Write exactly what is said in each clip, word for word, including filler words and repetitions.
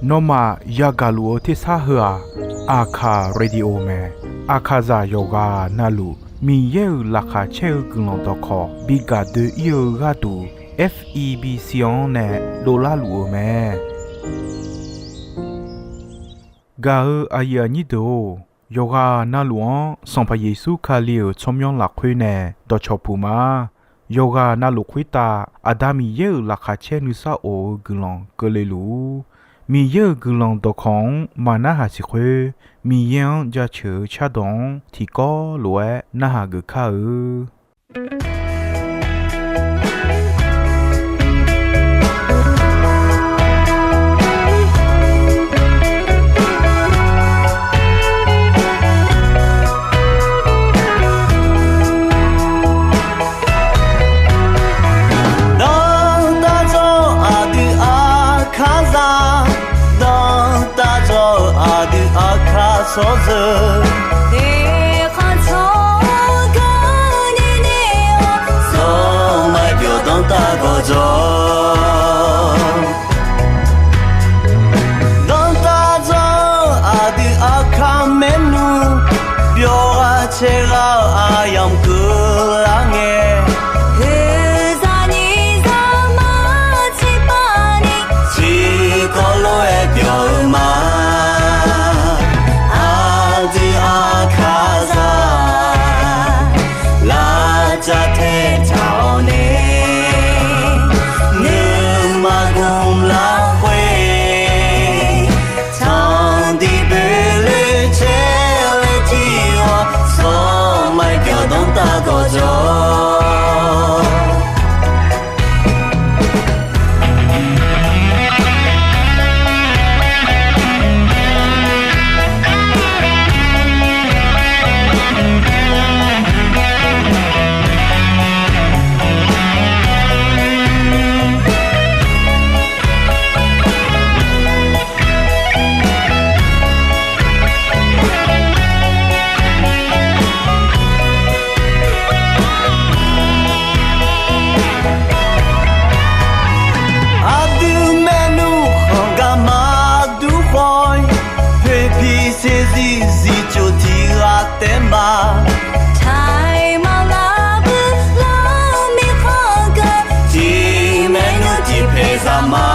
Nawmaf yagaq luf-eu tersar heu-aq, Aqkaq Radio mae. Aqkaqzaq yawqghaq navluf Miqyaer-euq laqkhaq caer-eu guiqlanq dawqkawq bi gaq doe-ir-eu gharduq, F E B C-anr nae dovlar luf-eu mae. Gaq-eu aqyuif aqnyir deuq-or, yawqghaq navluf-anr Sanqpaq Yeqsur Kali-euq tsawrmyanr lafkhoer nae dawqcawq puq ma. Yawqghaq navluf khoertav Aqda Miqyaer-euq laqkhaq caer nuisar of-eu guiqlanq keuvle luf-ur. Miqyaer-euq guiqlanq dawqkawq-anr maqnarhaq siq khoer, Miqyaer-anr jaceuq-eu cardawq-anr tiqkawv lof-aer narhaq geuf kar-eu. Dawqtawvluf aqdui Aqkaqzaq, dawqtawvluf aqdui Aqkaq tsawrjeuq, eqkhanq tsawrganr nini-awr, zawr maqbyawq dawrtav gawqjawq. Dawqtawvluf aqdui Aqkaq maernmr, byawq ghaq caer ghaq-eu aqyamq keuvlar ngae, oeqzaq nyiq zaqmar tiqpavni, tiqkawv lof-aer byawq-eu ma. Aqdui Aqkaqzaq, lavcav taetaq-awr nae, nuima gmq lafkhoer, tanqdiq boeqloe caer laer tir-awr, zawr maqbyawq dawrtav gawqjawq. Aqdui maernmr khanq gar maqdur khawf-ir, poeqpiq saeqzir zifcof tiq ghaq taef ma. Taiq maqlar bui lar mir khanq geu, tiq maernmr tiq paeq zaq ma.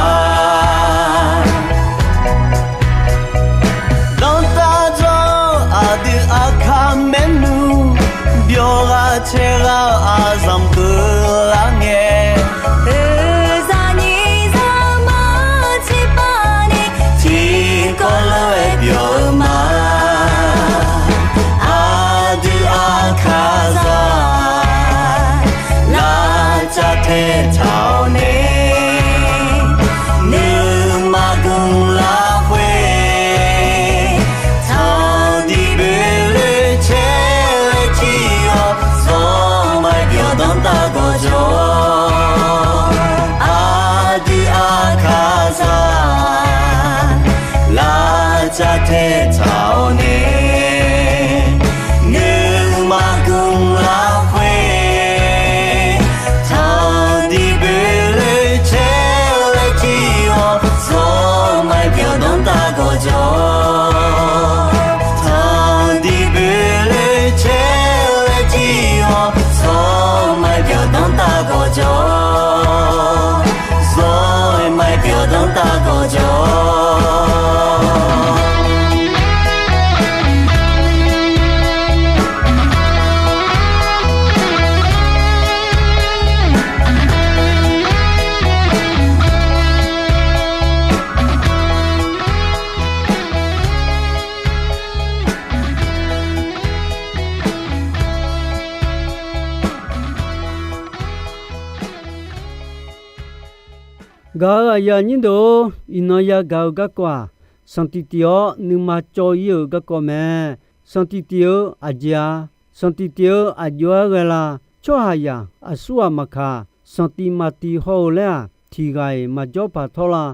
Dawqtawvluf aqdui Aqkaq maernmr, byawq ghaq caer ghaq-eu aqzanq keuvlar ngae, oeqzaq nyiq zaqmar tiqpavni, tiqkawv lof-aer byawq-eu ma. Aqdui Aqkaqzaq, lavcav taetaq-awr nae, nuima gmq lafkhoer, tanqdiq boeqloe caer laer tir-awr, zawr maqbyawq dawrtav gawqjawq. Aqdui Aqkaqzaq, lavcav taetaq-awr nae, nuima gmq lafkhoer, tanqdiq boeqloe caer laer tir-awr, zawr maqbyawq dawrtav gawqjawq. Tanqdiq boeqloe caer laer tir-awr, zawr maqbyawq dawrtav gawqjawq. Zawr maqbyawq dawrtav gawqjawq. Gaq-euq aqyuif aqnyir deuq-or, iqnan yagaq-eu garkawv-aq, sanqtiq tiq-awr nuima cawv-ir-euq garkawv mae. Sanqtiq tiq-eu aqjeq-a. Sanqtiq tiq-eu aqjox-aer ghae la? Tsawrhaqzaq aqsurghaq maqkaq, sanqtiq maqtiq haw-eu laer-aq, tiq ghaq-iq maqjawr paq tawr la.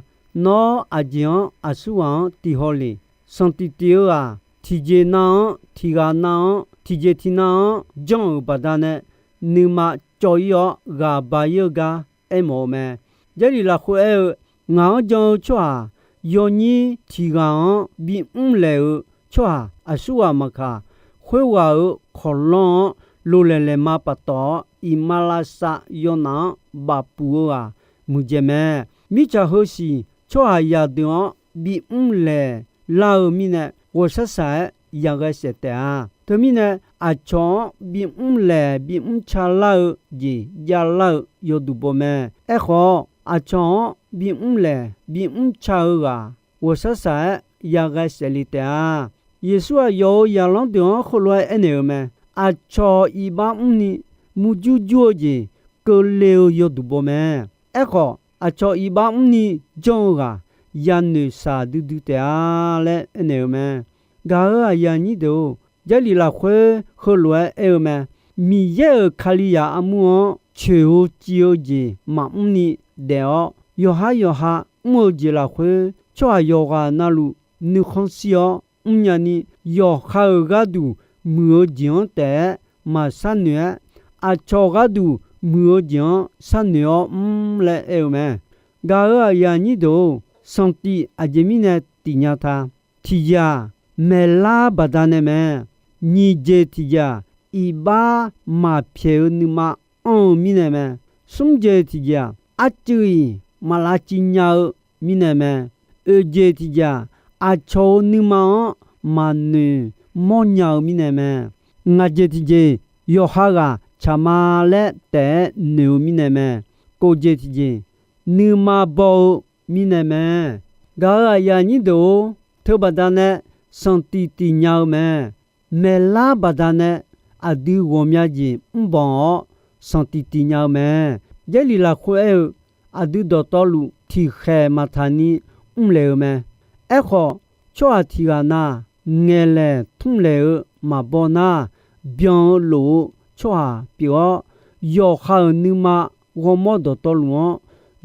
Nawr aqjeq-anr aqsurghaq-anr tiq haw le. Sanqtiq tiq-eu-aq, tiqjeq nav-anr, tiq ghaq nav-anr, tiqjeq tiq nav-anr janr-euq baqdanae, nuima cawv-ir-awr ghaq ba-ir-eu gar aermawf-eu mae. Jarlif lafkhoer aer-eu, Ngaq-anr jan-eu tsawrhaq yawnyir tiq ghaq-anr bimr laeq-eu tsawrhaq aqsurghaq maqkaq, khoerghaq-euq kawqlanr-anr lolaeq laeqma paftawf-awr, iqmalavshav yawnaf-anr bafpuq-eu ghaq muiqdzaeq mae. Mirtsaq heusiq tsawrhaqzaq deuq-anr bimr laeq lar-eu mirnae, ghawqshaq shaq-aer yaghae saef taef-a. Teumirnae, aqcawq-anr bimr laeq bimr ca lar-eu jeq javlar-eu yawduq baw mae. Aerkhawf, aqcawq-anr bimr laeq bimr ca-eu ghaq, ghawqshaq shaq-aer yaghae saef le taef-a. Yeqsur aqyawf-euq zaqlanr deuq-anr heulof-aer aernaeq-euq mae. Aqcawq iqbax mrni murjur jur-eu jeq keuvle-eu yawduq baw mae. Aerkhawf, aqcawq iqbax mrni janr-eu ghaq yanoeq shaq duidui taef-a laer aernaeq-euq mae. Gaq-euq aqyuif aqnyir deuq-or, Jarlif lafkhoer heulof-aer aer-eu mae. Miqyaer-euq Kalizaq armur-anr coeq-eu civ-eu jeq maqmr ni daef-awr, yawqhar yawqha mr-eu jeq lafkhoer, tsawrhaq yawqghaq navluf nuikhanr shir-awr mrnya ni, yawqha-euq gharduq muiq-eu jeq-anr taef-aer maqshar noeq-aer, aqcawq gharduq muiq-eu jeq-anr sharnoeq-awr mr laer aer-eu mae. Gaq-euq aqyuif aqnyir deuq-or, sanqtif aqjeq mirnae tiqnya ta. Tiqjeq-aq, maeqlar baqdanae mae. Nyiq jeq tiqjeq-aq, iqbax maqpyaeq-eu nuima anr-eu mirnae mae. Smr jeq tiqjeq-aq, arcuiv-iq maqlav civ nya-eu mirnae mae. Oeq jeq tiqjeq-aq, aqcawq-euq nuima-anr maqnoeq mawrnya-eu mirnae mae. Ngaq jeq tiqjeq, yawqha ghaq tsaq ma laer taef-aer noeq-eu mirnae mae. Kof jeq tiqjeq, nuima baw-eu mirnae mae. Gaq-euq aqyuif aqnyir deuq-or, teubaqdanae sanqtif tiqnya-eu mae. Maeqlar baqdanae aqdui ghawqmya jeq mrbanq-awr sanqtif tiqnya-eu mae. Jarlif lafkhoer aer-eu, aqdui dawqtawvluf tiqkhaeq maqtaq ni mrlaeq-eu mae. Aerkhawf, tsawrhaq tiq ghaq na, ngaeqlaeq tmrlaeq-eu maqbaw nar, byan-eu lof-eu tsawrhaq pyeuf-awr, yawqha-euq nuima ghawrmawr dawqtawvluf-anr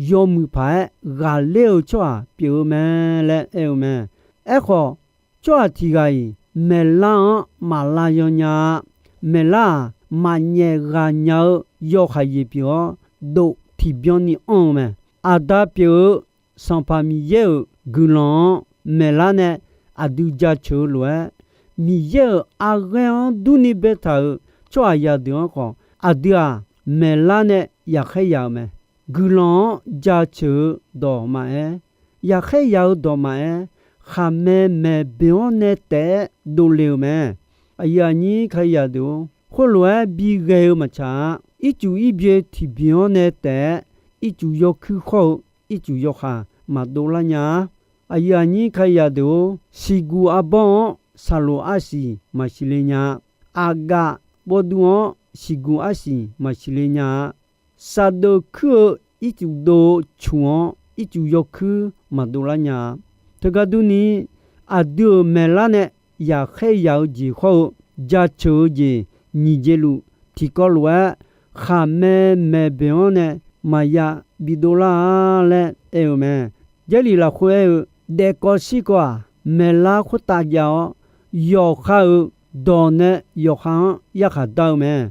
yawmuiq paq-aer ghaqler-eu tsawrhaq pyeuf-eu mae laer aer-eu mae. Aerkhawf, tsawrhaq tiq ghaq-iq maeqlar-anr maqlav yaw nya-a. Maeqlar-aq, maqnyaef ghaq nya-eu yawhaiq jeq pyeuf-awr, dof tiqbyan ni anr-eu mae. Aqda pyeuf-eu Sanqpaq Miqyaer-euq guiqlanq-anr maeqlar nae aqdui jaceuq-eu lof-aer, Miqyaer-euq arghaer-anr durni baetaq-euq tsawrhaqzaq deuq-anr khawf, aqdui-aq maeqlar nae yaqkhaer ya-eu mae. Guiqlanq-anr jaceuq-eu dawq maqaer, yaqkhaer ya-eu dawq maqaer, khaqmae maeqboeq-anr nae taef-aer dovle-eu mae. Aqyuif aqnyir Kalizaq deuq-or, khoerlof-aer bighae-eu maqtsaq-a. Ircuf irbyoe tiqbyoe-anr nae taef-aer, ircuf yawkuir khawr-eu ircuf yawkhav maqdov lar nya-a. Aqyuif aqnyir Kalizaq deuq-or, siqguq arbawr-anr saqloq arsiq maqsiq le nya-a. Aqgaf bawvduv-anr siqguq arsiq maqsiq le nya-a. Saqdeuf kuir-eu ircuf dov-eu cuq-anr ircuf yawkuir maqdov lar nya-a. Teugar durni, aqdui-euq maeqlar nae yaqkhaer yaq-eu jeq khawr-eu, jaceuq-eu jeq nyiq jeq luf tiqkawv lof-aer, khaqmae maeqboeq-anr nae maqya bidov lar-a laer aer-eu mae. Jarlif lafkhoer aer-eu, daefkawv shirkawv-aq, maeqlar khoertav jav-awr, yawqha-euq dawq nae yawqha-anr yarkhaq dar-eu mae.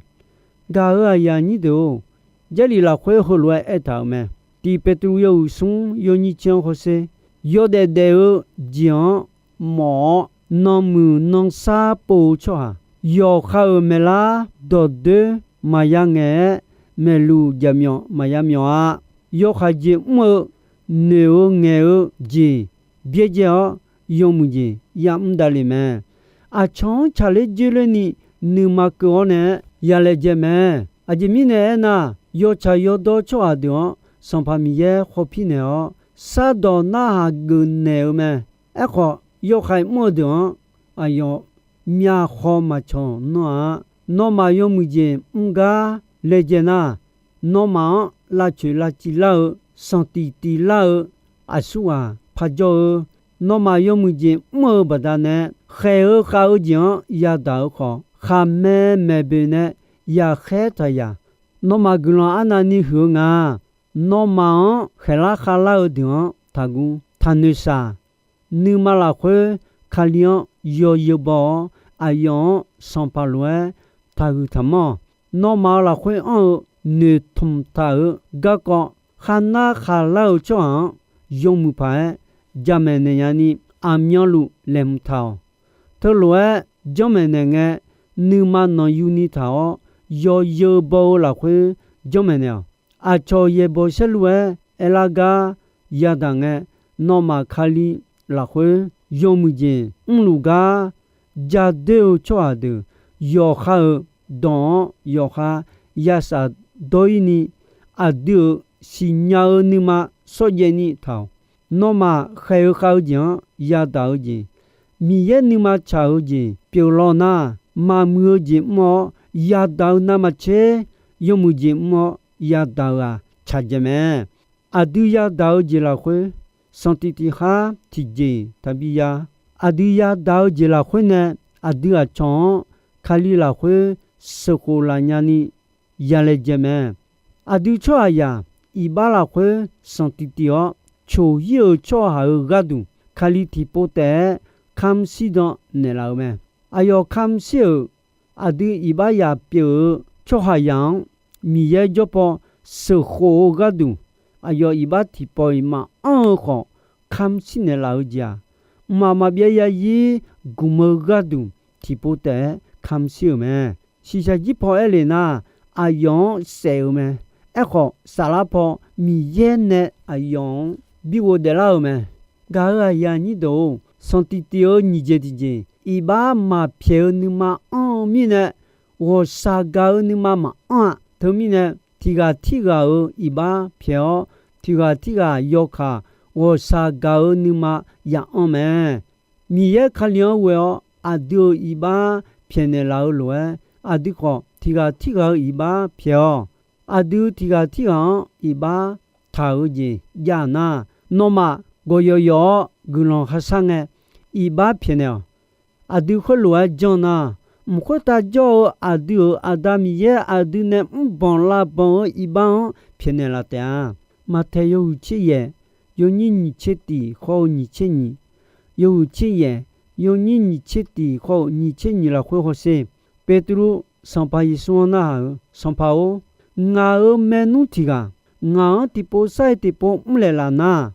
Gaq-euq aqyuif aqnyir deuq-or, Jarlif lafkhoer heulof-aer aertaq-euq mae. Tiq Peqtruv yawhuiq smr yawnyir tser-anr hawsher, yawdaef daef-eu jeq-anr mawf-awr, nanmuiq nansar pov-eu tsawrhaq, yawqha-euq maeqlar dawqdoer maqya ngaeq-aer, maeqluq jaqmyawf maqya myawf-a. Yawhaiq jeq mr-eu, noeq-eu ngaeq-eu jeq byaerdzae-awr, yawmuiq jeq yamr davle mae. Aqcawq-anr tsaqler dzoerler ni nuima keuv-awr nae-aer ya laejae mae. Aqjeq mirnae aernar, yawtsaq yawdawr tsawrhaq deuq-anr Sanqpaq Miqyaer khawpir naeq-awr, sardawq narhaq geufnaeq-eu mae. Aerkhawf, yawhaiq mr-eu deuq-anr aqyawf myavkhaw maqcawq nanr-a. Nawmaf yawmuiq jeq mr gar laejae nar, nawmaf-anr lavcoeq lavciv lar-eu, sanqtif tif lar-eu, aqsurghaq parjawr-eu, nawmaf yawmuiq jeq mr-eu baqdanae, khaeq-eu khav-eu jeq-anr yadaq-eu khawf, khaqmae maeqboeq nae yaqkhaer taq yaq. Nawmaf guiqlanq arnavni huiq-eu nga. Nawmaf-anr khaeqlar khavlar-eu deuq-anr taqguv taqnoeq shaq. Nuima lafkhoer Kali-anr yawzeu baw-awr, aqyawf-anr sanqpaq lof-aer taqhuiq taqmanr-awq. Nawmaf-euq lafkhoer anr-eu noeqtmq taq-euq garkawv, khavnar khavlar-eu tsawrhaq-anr yawmuiq paq-aer jamaeq naeq nyani aqmyanluf laeqhmq taq-awq. Teulof-aer janrmaeq naeq ngae, nuima nanqyuni taq-awr, yawzeu baw-eu lafkhoer janrmaeq naeq-awq. Aqcawq yaeqbawq saerlu-aer aerlar gar yadaq ngae, nawmaf Kali lafkhoer yawmuiq jeq mrluf gar ja doer-eu tsawrhaq deuq yawqha-euq dawq-anr yawqha ya shafdawr-ir ni, aqdui-euq siqnya-eu nuima shawrjaev ni taq-awq. Nawmaf khaeq-eu khav-eu jeq-anr yadaq-eu jeq, Miqyaer nuima tsaq-eu jeq pyeuf law nar, maqmuiq-eu jeq mr-awr yadaq-eu navmaqtser yawmuiq jeq mr-awr yadaq-euq-aq tsaqjaev mae. Aqdui yadaq-eu jeq lafkhoer, sanqtiq tiq khar tiqjeq taqbi ya. Aqdui yadaq-eu jeq lafkhoer nae, aqdui aqcawq-anr Kali lafkhoer sheuqkhof laf nyani yalaejae mae. Aqdui tsawrhaqzaq iqbax lafkhoer sanqtiq tiq-awr coq-ir-euq tsawrhaq-euq gharduq, Kali tiqpov taef-aer kamq shirdan naeqlaf-eu mae. Aqyawf kamq shir-euq aqdui iqbax yaf pyeuf-eu tsawrhaqzaq-anr Miqyaer jawrpaw sheuqkhof-eu gharduq, aqyawf iqbax tiqpawf-iq maqanr-eu khawf, kamq shir naeqlaf-eu jeq-aq, mqmaq maqbyav yarzir gmq-eu gharduq tiqpov taef-aer kamq shir-euq mae. Shiqshaq jir paw aer le nar, aqyawf-anr saef-euq mae. Aerkhawf, saflar paw Miqyaer nae aqyawf-anr bi ghofdaef lar-euq mae. Gaq-euq aqyuif aqnyir deuq-or, sanqtiq tiq-eu nyiq jeq tiqjeq, iqbax maqpyaeq-eu nuima anr-eu mirnae, ghawqshaq gaq-eu nuima maqanr-aq. Teumirnae, tiq ghaq tirghaq-euq iqbax pyaeq-awr, tiq ghaq tirghaq yawkaq ghawqshaq gaq-eu nuima ya'anr mae. Miqyaer Kali-anr ghoe-awr aqdui-euq iqbax pyaeqnaeq laf-eu lof-aer, aqdui khawf tiq ghaq tirghaq-eu iqbax pyaeq-awq. Aqdui tiq ghaq tirghaq-anr iqbax taq-eu jeq jav nar, nawmaf gawqyawf yawf-awr guiqlanq kharshar ngae, iqbax pyaeqnaeq-awq. Aqdui khoerlof-aer janr nar, mq khoertav jawr-eu aqdui-euq Aqda Miqyaer aqdui nae mrbanq lavbanq-eu iqbax-anr pyaeqnaeq laf taef-a. Maqtaeq yawhuiq tser yaef, yawnyir nyiq tser tiq khawr-eu nyiq tser nyiq, yawhuiq tser yaef, yawnyir nyiq tser tiq khawr-eu nyiq tser nyiq lafkhoer hawsher. Beqtuvluv Sanqpaq Yeqsur-anr narhaq-euq, Sanqpaq-or, ngaq-euq maernmr tiq ghaq ngaq-anr tiqpov sar-iq tiqpov mrlaeq laf nar,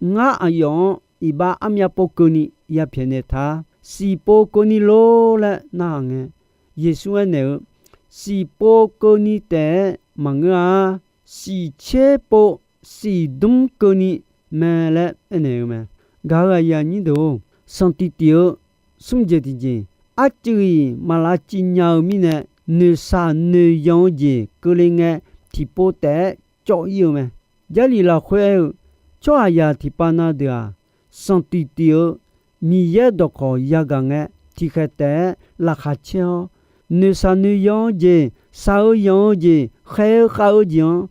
ngar aqyawf-anr iqbax armyav pov keuvni yapyaeq naeq ta. Siq pov keuvni lor laer narhaq ngae, Yeqsur aernaeq-eu, siq pov keuvni taef-aer maqngeur-a. Siq tser pov siq dmr keuvni mae laer aernaeq-eu mae. Gaq-euq aqyuif aqnyir deuq-or, sanqtiq tiq-eu smr jeq tiqjeq, arcuiv-iq maq lavcuiv nya-eu mirnae, noeqshaq noeqyanq-eu jeq keuvle ngae, tiqpov taef-aer cawv-ir-eu mae. Jarlif lafkhoer aer-eu, tsawrhaqzaq tiqpav na deuq-aq, sanqtiq tiq-eu Miqyaer dawqkawq yagaq ngae, tiqkhaeq taef-aer laqkhaq caer-awr, noeqshaq noeqyanq-eu jeq, shaq-eu yanq-eu jeq, khaeq-eu khav-eu jeq-anr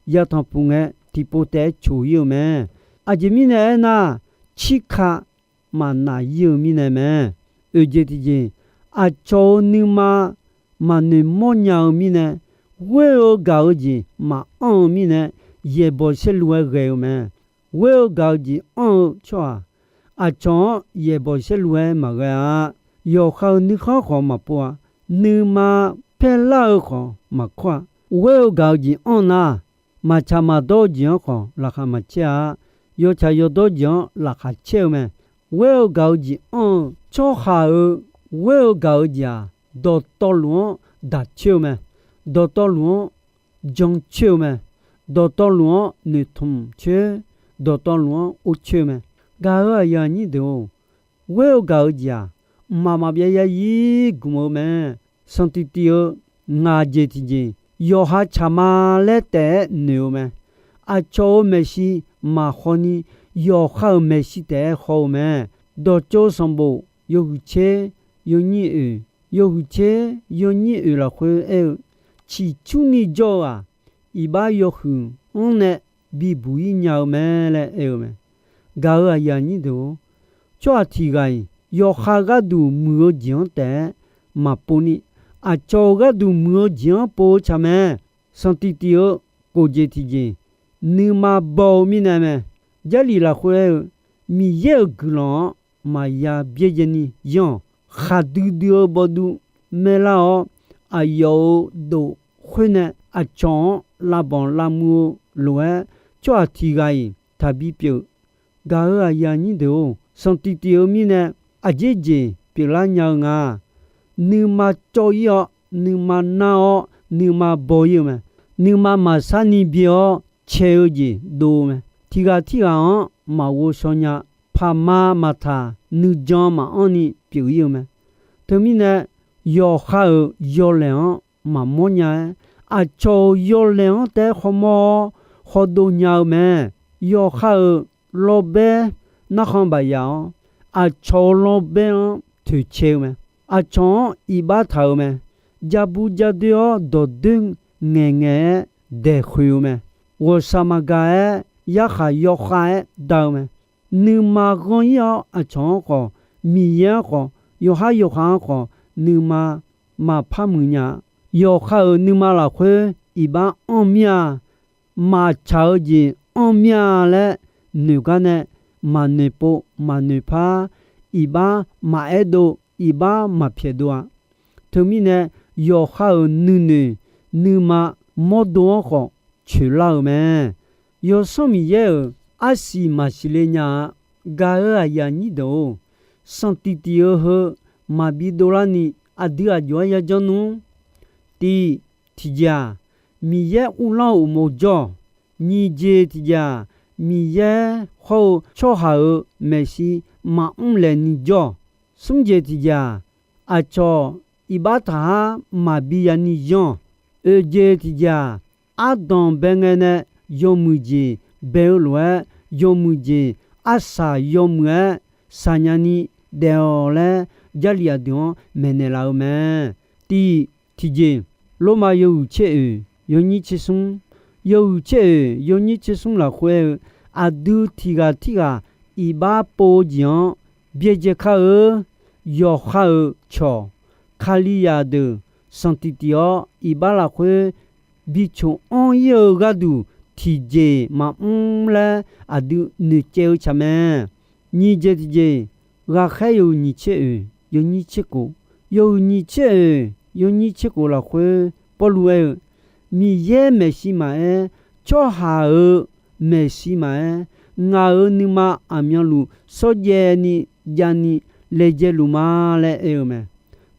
yatanq puq ngae, tiqpov taef-aer coq-ir-eu mae. Aqjeq mirnae aernar, cirka maqnaf-ir-eu mirnae mae. Oeq jeq tiqjeq, aqcawq-euq nuima maqnoeq mawrnya-eu mirnae, ghoer-eu gaq-eu jeq maqanr-eu mirnae, yaeqbawq saerlu-aer ghae-eu mae. Ghoer-eu gaq-eu jeq anr-eu tsawrhaq, aqcawq-anr yaeqbawq saerlu-aer maqghae-a. Yawqha-euq nuikhanr khawf maqpov-a. Nuima paerlar-eu khawf maqkawr-a. Ghoer-eu gaq-eu jeq anr nar, maqtsaq maqdawr-eu jeq-anr khawf laqkhaq maqcaer-a. Yawtsaq yawdawr jeq-anr laqkhaq caer-eu mae. Ghoer-eu gaq-eu jeq anr-eu tsawrhaq-euq ghoer-eu gaq-eu jeq-aq, dawqtawvluf-anr daq coer-eu mae. Dawqtawvluf-anr jan coer-eu mae. Dawqtawvluf-anr noeqtmq coer, dawqtawvluf-anr or coer-eu mae. Gaq-euq aqyuif aqnyir deuq-or, ghoer-eu gaq-eu jeq-aq, mqmaq maqbyav yarzir gmq-eu mae. Sanqtiq tiq-eu ngaq jeq tiqjeq, yawqha tsaqma laer taef-aer noeq-eu mae. Aqcawq-euq maeqshi maqhaw ni, yawqha-euq maeqshi taef-aer haw-eu mae. Dawqtsov sanqbof yawhuiq tser yawnyir oeq, yawhuiq tser yawnyir oeq lafkhoer aer-eu, ciqcurni jawr-eu-aq, iqbax yawhuiq-anr nae bibuq-ir nya-eu mae laer aer-eu mae. Gaq-euq aqyuif aqnyir deuq-or, tsawrhaq tiq ghaq-iq yawqha gharduq muiq-eu jeq-anr taef-aer maqpov ni, aqcawq-euq gharduq muiq-eu jeq-anr pov-eu tsaq mae. Sanqtiq tiq-eu kof jeq tiqjeq, nuima baw-eu mirnae mae. Jarlif lafkhoer aer-eu, Miqyaer-euq guiqlanq-anr maqya byaerdzae ni yanr-awq. Khaqdui dui-eu bawvduv maerlar-awr, aqyawf-euq dof khoer nae aqcawq-anr lavbanq lavmuiv-eu lof-aer, tsawrhaq tiq ghaq-iq taqbi pyeuf Gaq-euq aqyuif aqnyir deuq-or, sanqtiq tiq-eu mirnae aqjeq jeq pyeuflar nya-eu nga. Nuima cawv-ir-awr, nuima nar-awr, nuima baw-ir-eu mae. Nuima maqsar ni byae-awr cae-eu jeq dov-eu mae. Tiq ghaq tirghaq-anr maqghov shaw nya. Paqma maqtaq, nuijan maqanr ni pyeuf-ir-eu mae. Teumirnae, yawqha-euq yawlaeq-anr maqmawr nya-aer, aqcawq-euq yawlaeq-anr taef-aer khawmawr-awr khawdov nya-eu mae. Yawqha-euq lawrbaer narkhan bafyaf-awr, aqcawq-euq lawrbaer-anr toeqcae-eu mae. Aqcawq-anr iqbax taq-eu mae. Jabu jadoer-awr dawqdoer ngaeqngaeq-aer daeqkhoeq-eu mae. Ghawqshaq maqgaq-aer yarkhaq yawkhav-aer da-eu mae. Nuima ghanr-ir-awr aqcawq-anr khawf, Miqyaer-anr khawf, yawqhar yawqha-anr khawf, nuima maqpar muiq nya-a. Yawqha-euq nuima lafkhoer iqbax anr mir-a. Maqtsaq-eu jeq anr mir-a laer noeqgar nae maqnoeq pov maqnoeq par, iqbax maqaer dov, iqbax maqpyaeq dov-a. Teumirnae, yawqha-euq nuinoeq nuima mawrdo-anr khawf coeqlar-euq mae. Yawsanr Miqyaer-euq arsiq maqsiq le nya-a. Gaq-euq aqyuif aqnyir deuq-or, sanqtiq tiq-eu heu maqbi dovlarni aqdui aqjox-aer yajanr nmr. Tiq, tiqjeq-aq, Miqyaer uvlanr-eu uqmov jawr-awq. Nyiq jeq tiqjeq-aq, Miqyaer hawr-eu tsawrhaq-euq maeqshi maqmr laeqni jawr-awq. Smr jeq tiqjeq-aq, aqcawq iqbax taqhar maqbi yani yanr-awq. Oeq jeq tiqjeq-aq, ardanq bae ngae nae yawmuiq jeq bae-eu lof-aer, yawmuiq jeq arsaq yawmuiq-aer saqnya ni daef-awq laer, Jarlif aqdui-anr maeqnaeq laf-eu mae. Tiq, tiqjeq, Lormav yawhuiq tser oeq yawnyir tser smr, yawhuiq tser oeq yawnyir tser smr lafkhoer-eu, aqdui tiq ghaq tirghaq iqbax pov-eu jeq-anr byaerdzae kar-eu. Yawqha-euq cawq, Kalizaq deuq sanqtiq tiq-awr iqbax lafkhoer bi coq anr-ir-eu gharduq tiqjeq maqmr laer aqdui noeqcaev-eu tsaq mae. Nyiq jeq tiqjeq, Ghaqkhaer yawhuiq nyiq tser oeq yawnyir tser khof, yawhuiq nyiq tser oeq yawnyir tser khof lafkhoer Pawrluv aer-eu, Miqyaer maeqshi maqaer, tsawrhaq-euq maeqshi maqaer, ngaq-euq nuima aqmyanluf shawrjaev ni javni laejae luf ma laer aer-eu mae.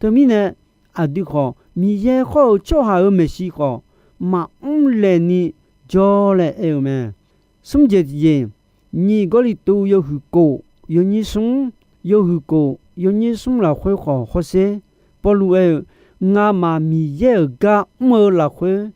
Teumirnae, aqdui khawf Miqyaer hawr-eu tsawrhaq-euq maeqshi khawf maqmr laeqni jawr laer aer-eu mae. Smr jeq tiqjeq, nyiq Gawrliqtu yawhuiq kof yawnyir smr, yawhuiq kof yawnyir smr lafkhoer khawf hawsher, Pawrluv aer-eu, Ngamaf Miqyaer-euq gar mr-eu lafkhoer,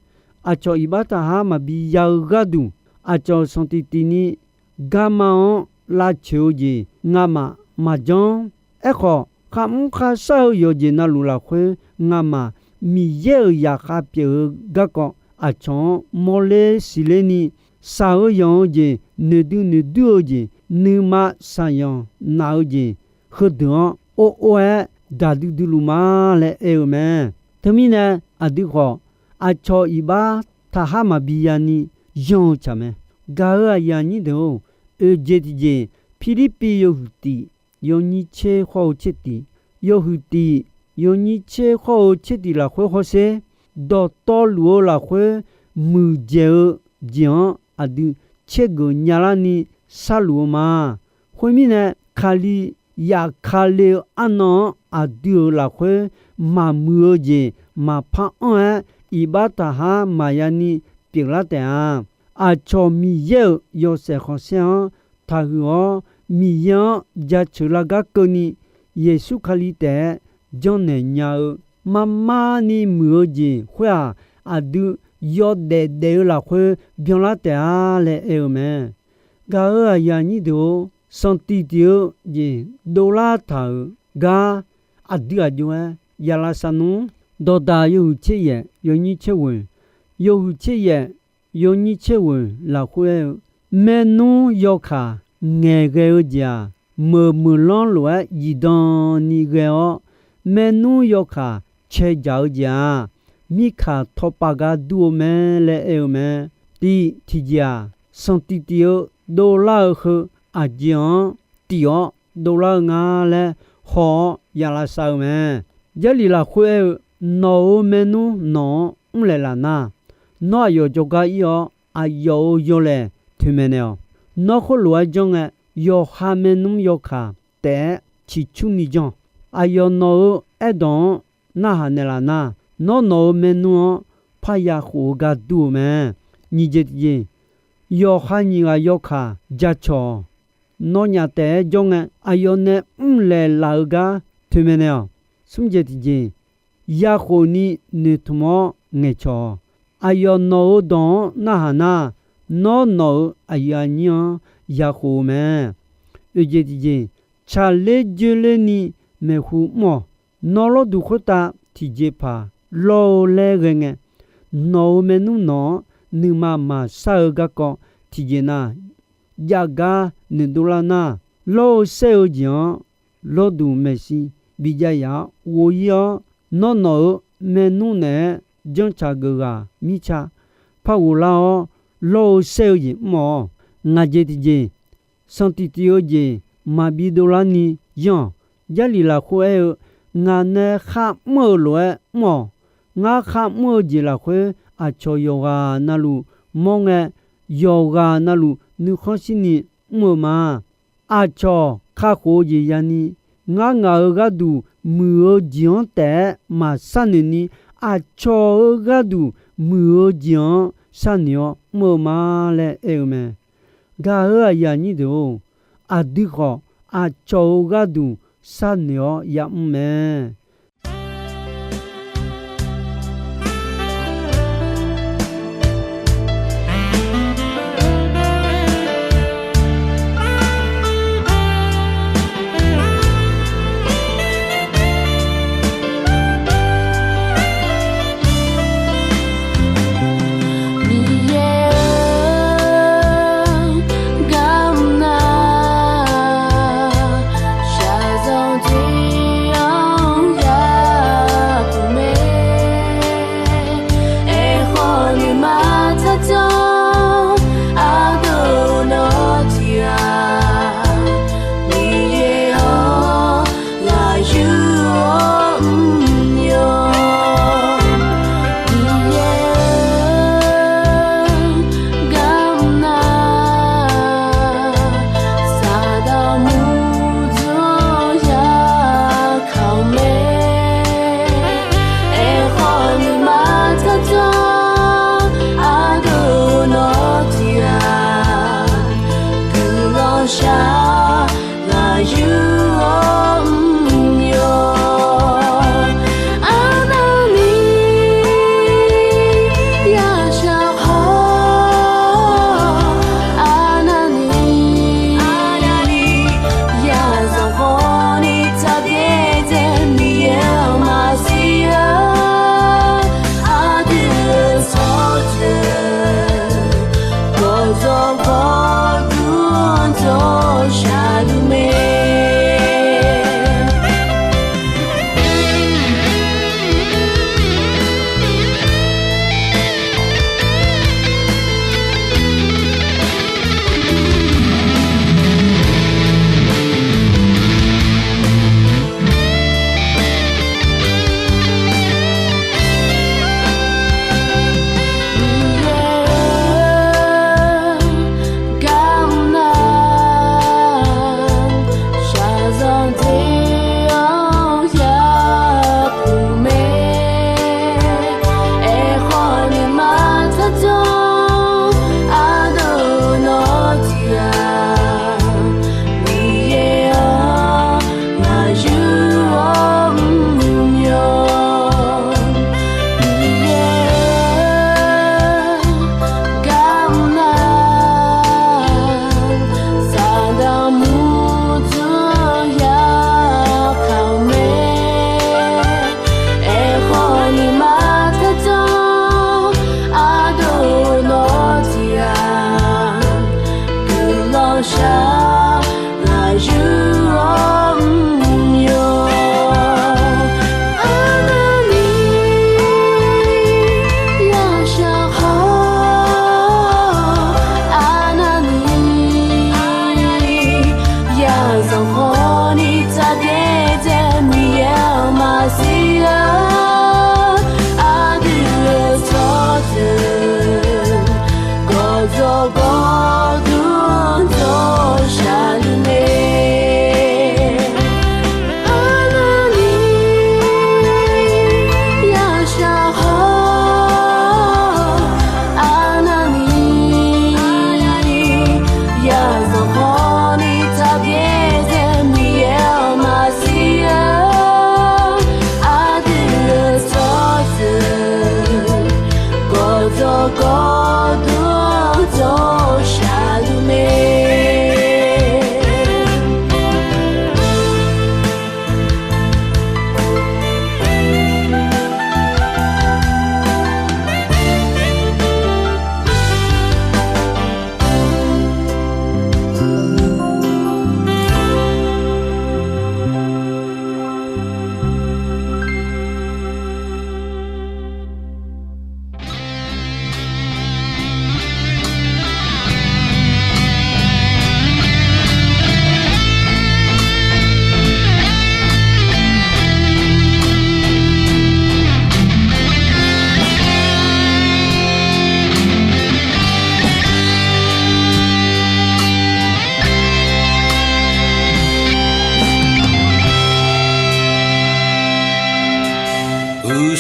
aqcawq iqbax taqhar maqbi ya-eu gharduq, aqcawq sanqtiq tiq ni garma-anr lavcoeq-eu jeq ngamaf maqjanr. Aerkhawf, kharmr kharshar-eu yawqjeq navluf lafkhoer ngamaf Miqyaer-euq zaqkhav pyeuf-eu garkawv aqcawq-anr mawrler siqler ni, shaq-eu yanq-eu jeq, noeqdui noeqdui-eu jeq, nuima shaqyanq naf-eu jeq, heudeuq-anr or or-aer daqdui dui luf ma laer aer-eu mae. Teumirnae, aqdui khawf aqcawq iqbax taqhar maqbi yani yanr-eu tsaq mae. Gaq-euq aqyuif aqnyir deuq-or, oeq jeq tiqjeq, Pirlirpiv yawhuiq tiq yawnyir tser khawr-eu tser tiq, yawhuiq tiq yawnyir tser khawr-eu tser tiq lafkhoer hawsher, dawqtawvluf-eu lafkhoer muiqdzaeq-eu jeq-anr aqdui caergeuf nyalar ni sharluf-eu ma. Khoermirnae, Kali zafkale-eu arnan-anr aqdui-euq lafkhoer maqmuiq-eu jeq maqpar anr-aer, iqbax taqhar maqya ni pyeuflar taef-a. Aqcawq Miqyaer-euq yawshaef khanqsaer-anr taqhuiq-awr, Miqyaer-anr jaceuq lar gar keuvni, Yeqsur Kali taef-aer janrnaeq nya-eu, marmar ni muiq-eu jeq khoer-aq, aqdui yawdaef daef-eu lafkhoer byanlar taef-a laer aer-eu mae. Gaq-euq aqyuif aqnyir deuq-or, sanqtiq tiq-eu jeq dovlar taq-euq gar aqdui aqjox-aer ya lavsav nmr. Dawqdaq yawhuiq tser yaef yawnyir tser ghoeq, yawhuiq tser yaef yawnyir tser ghoeq lafkhoer aer-eu, maernmr yawkaq ngaeqghae-eu jeq-aq, meuq meuq lanr lof-aer zifdan ni ghae-awr, maernmr yawkaq cae dzaq-eu jeq-aq, mirkaq tawpav gar dur-eu mae laer aer-eu mae. Tiv tiqjeq-aq, sanqtiq tiv-eu dovlar-eu heu aqjeq-anr tif-awr dovlar-eu nga laer haw-awr ya lavsav-eu mae. Jarlif lafkhoer aer-eu, nawq-euq maernmr nawq-anr mrlaeq laf nar, nawr aqyawf jawrgar ir-awr, aqyawf-euq yawlaeq toeqmaeq naeq-awq. Nawr khoerlof-aer janr ngae, yawqha maernmr yawkaq taef-aer ciqcurni janr. Aqyawf nawq-euq aerdawq-anr narhaq naeqlaf nar, nawr nawq-euq maernmr-anr parya khof-eu gar dur-eu mae. Nyiq jeq tiqjeq, yawqha nyiq ghaq yawkaq jacawq-awq. Nawnyaf taef-aer jawr ngae, aqyawf nae mrlaeq laf-eu gar toeqmaeq naeq-awq. Smr jeq tiqjeq, ya khof ni noeqtmq-awr ngaeqcawq-awq. Aqyawf nawq-euq dawq-anr narhaq nar, nawr nawq-euq aqyuif aqnyir-anr ya khof-eu mae. Oeq jeq tiqjeq, tsaqler joerler ni maeqhu mr-awq. Nawr lawrduq khoertav tiqjeqpaq lawr-eu laer ghae ngae, nawq-euq maernmr nawq-anr nuima maqshar-eu garkawv tiqjeq nav jav gar noeqdov lar nar, lawr-eu saer-eu jeq-anr lawrduq maeqshi bijav yaf-awr ghof-ir-awr, nawr nawq-euq maernmr naeq-aer janrtsaq geuf ghaq mirtsa par ghoflar-awr, lawr-eu saer-eu jeq mr-awq. Ngaq jeq tiqjeq, sanqtiq tif-eu jeq maqbi dovlar ni yanr-awq. Jarlif lafkhoer aer-eu, ngaq nae kharmr-eu lof-aer mr-awq. Ngar kharmr-eu jeq lafkhoer aqcawq yawqghaq navluf mawr ngae, yawqghaq navluf nuikhanr shirni mr-eu ma. Aqcawq kakhof-eu jeq yani, ngar ngaq-euq gharduq muiq-eu jeq-anr taef-aer maqsharnoeq ni, aqcawq-euq gharduq muiq-eu jeq-anr sharnoeq-awr mr-eu ma laer aer-eu mae. Gaq-euq aqyuif aqnyir deuq-or, aqdui khawf aqcawq-euq gharduq sharnoeq-awr yamr mae. Miqyaer-or, garmr nar, shaqzanq tiq-anr yapuq mae. Aerkhawf nuima tsardzanr ardov nawr tiq ghaq, Miqyaer-or, ngaq yur-awr mr-awq. Miqyaer-or, garmr nar, Saqdaq murdzanr-anr yakaq-eu mae. Aerkhawf nuima tsardzanr ardov nawr tiq ghaq, guiqlanq shaq ngaq yur-awr mr-awq. Arnavni yashaq khawf, arnavni yazanq khawfni tsaqdaer dzae Miqyaer-anr maqsiq-a. Aqdui-euq tsawrjeuq gawqdzawq gawqdur-anr dzawr shaqluf mae. Miqyaer-or, garmr nar, shaqzanq tiq-anr yapuq mae. Aerkhawf nuima tsardzanr ardov nawr tiq ghaq, Miqyaer-or, ngaq yur-awr mr-awq. Miqyaer-or, garmr nar, Saqdaq murdzanr-anr yakaq-eu mae. Aerkhawf nuima tsardzanr ardov nawr tiq ghaq, guiqlanq shaq ngaq yur-awr mr-awq. Arnavni yashaq khawf, arnavni yazanq khawfni tsaqdaer dzae Miqyaer-anr maqsiq-a. Aqdui-euq tsawrjeuq gawqdzawq gawqdur-anr dzawr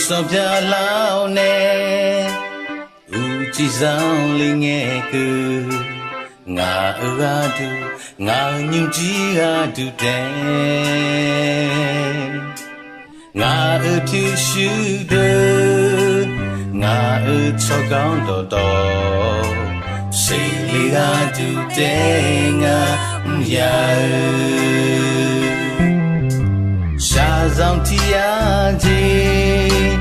Sanqpaq lar-awr nae, uqcif zanqler ngae keuv. Ngaq-euq gharduq, ngaq-euq nymrjir gharduq taef, ngaq-euq pyurshuir deuq, ngaq-euq tsawrganr dawqtawv, seqle gharduq taef ngar mr ya-eu. Shaqzanq tiq yar jeq,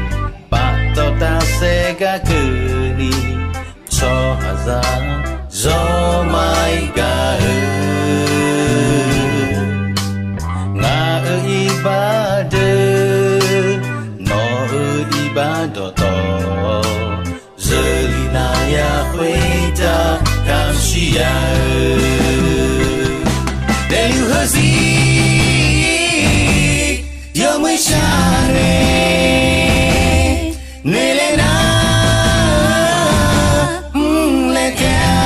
paftawf tafsaef gar keuvni, tsawrhaqzaq zawr ma-ir gaq-eu. Ngaq-euq iqbax deuq, nawq-euq iqbax dawqtawv, zeuli navya khoertav kamq shir ya-eu. Daefluf heuzir yawmuiq shar nae, noeqlaer nar mrlaer kae-a.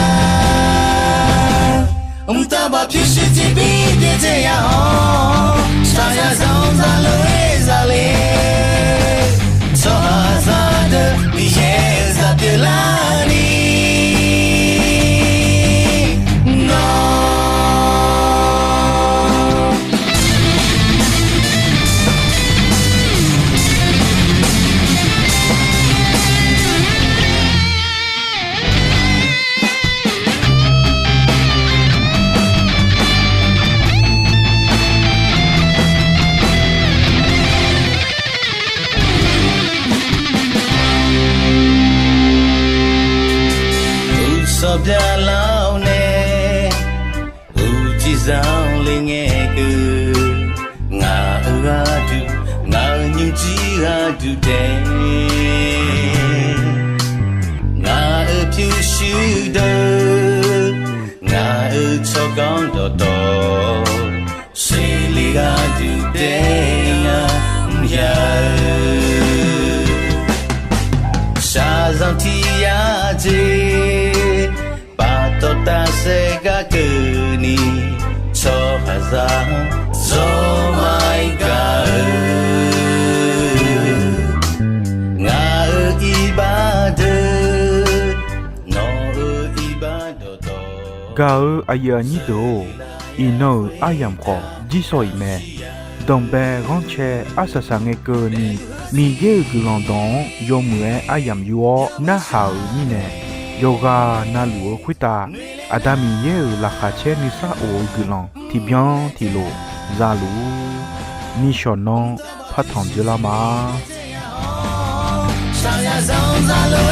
Mqtav baq pyurshuir tiqbir byaerdzae ya-awr, shaqzanq zanq zaqlof-aer zaqle, tsawrhaqzaq deuq Miqyaer-euq zaq pyeuflarni nawr Uqsanq byaqlar-awr nae, uqcif zanqler ngae keuv. Ngaq-euq gharduq, ngaq-euq nymrjir gharduq taef, ngaq-euq pyurshuir deuq, ngaq-euq tsawrganr dawqtawv, seqle gharduq taef ngar mr ya-eu. Shaqzanq tiq yar jeq, paftawf tafsaef gar keuvni, tsawrhaqzaq zawr ma-ir gaq-eu. Ngaq-euq iqbax deuq, nawq-euq iqbax dawqtawv. Gaq-eu aqyuif aqnyir deuq-or, iqnan-euq aryamq khawf jirsawq-iq mae. Danqbae ghanrcae arsaq saq ngae keuvni, Miqyaer-euq guiqlanq dawq-anr yawmuiq-aer aryamq yur-awr narhaq-euq mirnae, yawqghaq navluf-eu khoertav Aqda Miqyaer-euq laqkhaq caer nuisar of-eu guiqlanq tiqbyan tiqlof za luf-ur. Nishawq nanr partanq dzeurlar ma. Shaqzanq zaqlof